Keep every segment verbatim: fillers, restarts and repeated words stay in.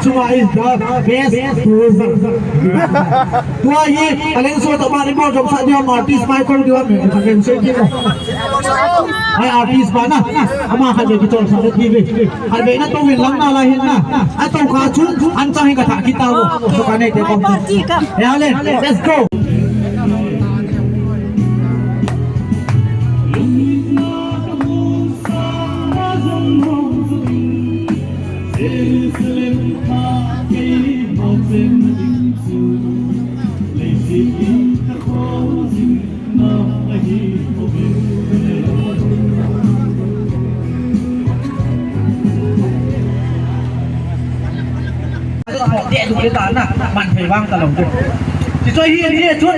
Chunga is the best loser. Tua hi talent show ta mani bor jom sa dia artist Michael dia me ka ngen se ki mo. Ai artist ba na. Ama khan de ki chol sa de T V. Ai be na to win lang na la hin na. A to kha chu an chang hi ka tha ki ta wo. To ka nei te kom. Ya le, let's go. Te duk le ta na, man thei vang ta lo de. Ti chu hi ni chun,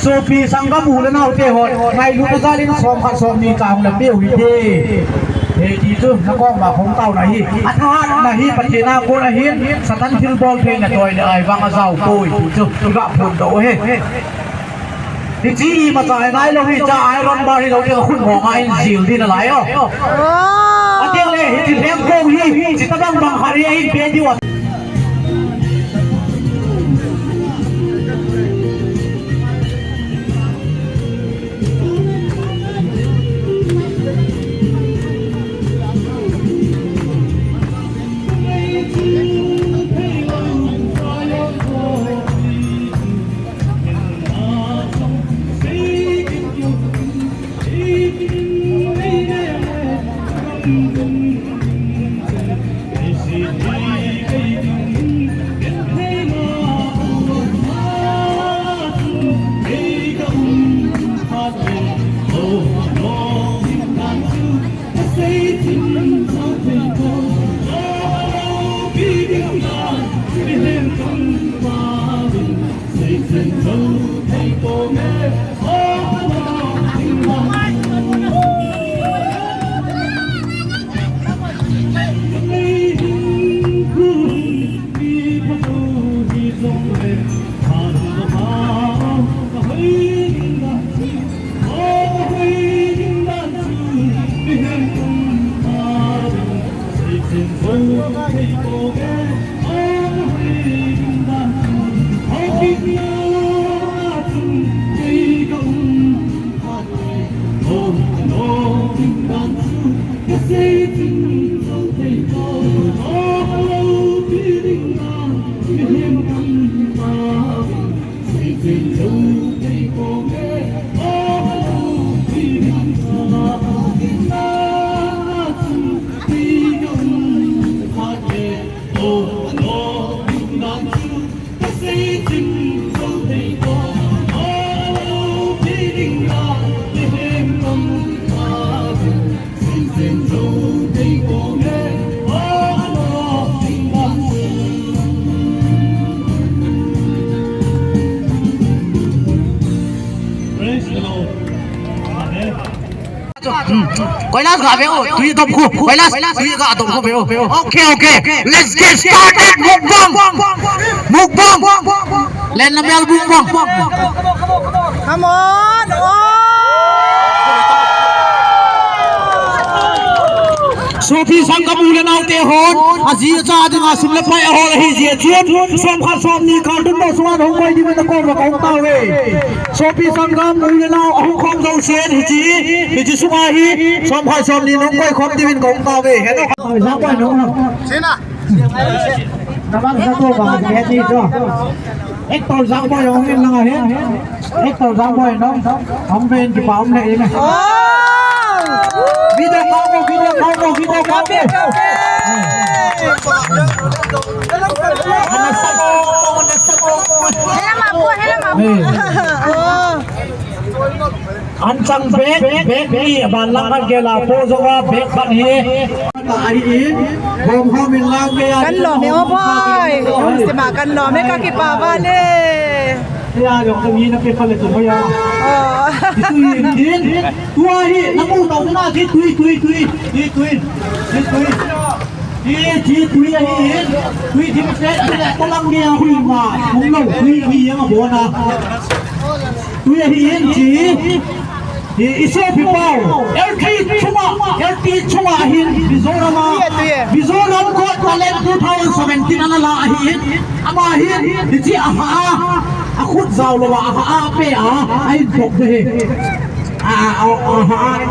sopi sanggam u le nau te ho, ngai lu ta zalin sawm khat sawm ni chang le pe u hi te. He ti chu, na kawng ba khong tau na hi. A tha na hi, Pathien a ko na hi, Satan thil bawl thei na toi le ai vang a zau poi ti chu, i ga phun do he. Hi chi i ma chai ngai lo hi cha iron bar hi lo te khun mo ngai in zil di na lai o. A tiang le hi chi leng kong hi chi ta bang bang hari in pe di wa. Praise the Lord. Amen. Hmm. Kailas ga ve o, tui dom khu. Kailas, tui ga dom khu ve o. Okay, okay. Let's get started. Mukbang. Mukbang. Len na mel mukbang. Come on. Oh. Sopi sanggam u le nau te hon, a zi a cha dinga sum le pai a hawl a hi zie chun, sawm khat sawm ni kal tun bo suan hong koi di men a kawm la kawm ta ve. Sopi sanggam u le nau a hung khawm zo sien hi chi, hi chi sunga hi, sawm khat sawm ni nong koi khawm ti min kong ta ve. He no. Zang koi nong. Sina. Namang sa to ba, he ti to. Ek to zang koi nong in lang he. Ek to zang koi nong. Hong ven ki pa hong le in. Video call ko, video call ko, video call ko. Ana sa ko, ana sa ko. Hela ma ko, hela ma ko. An chang bek, bek ni, ban lang kan ke la po zo wa bek ban hi. Ai in, bom ho min lang ke ya. Kan lo me o boy. Sima kan lo me ka ki pa ba le. Ya, lo ka mi na ke pa le tu ya. Oh. Itu in, in. Tua hi, na mu tau na, ti tui, tui, tui, ti tui, ti tui. Ti, ti tui a hi, tui ti mi se, ti le, ta lang ni a hui ma, kung lo, tui, tui yang a bo na. Tui a hi, ti. I, i sawpi pau, L T chunga, L T chunga hin Mizoram a, Mizoram Got Talent two thousand seventeen ana la a hin, ama hin, hi chi a ha a, a khut zau lo a, a ha a, pe a, a inthawk de hi. A, a, a, a ha a.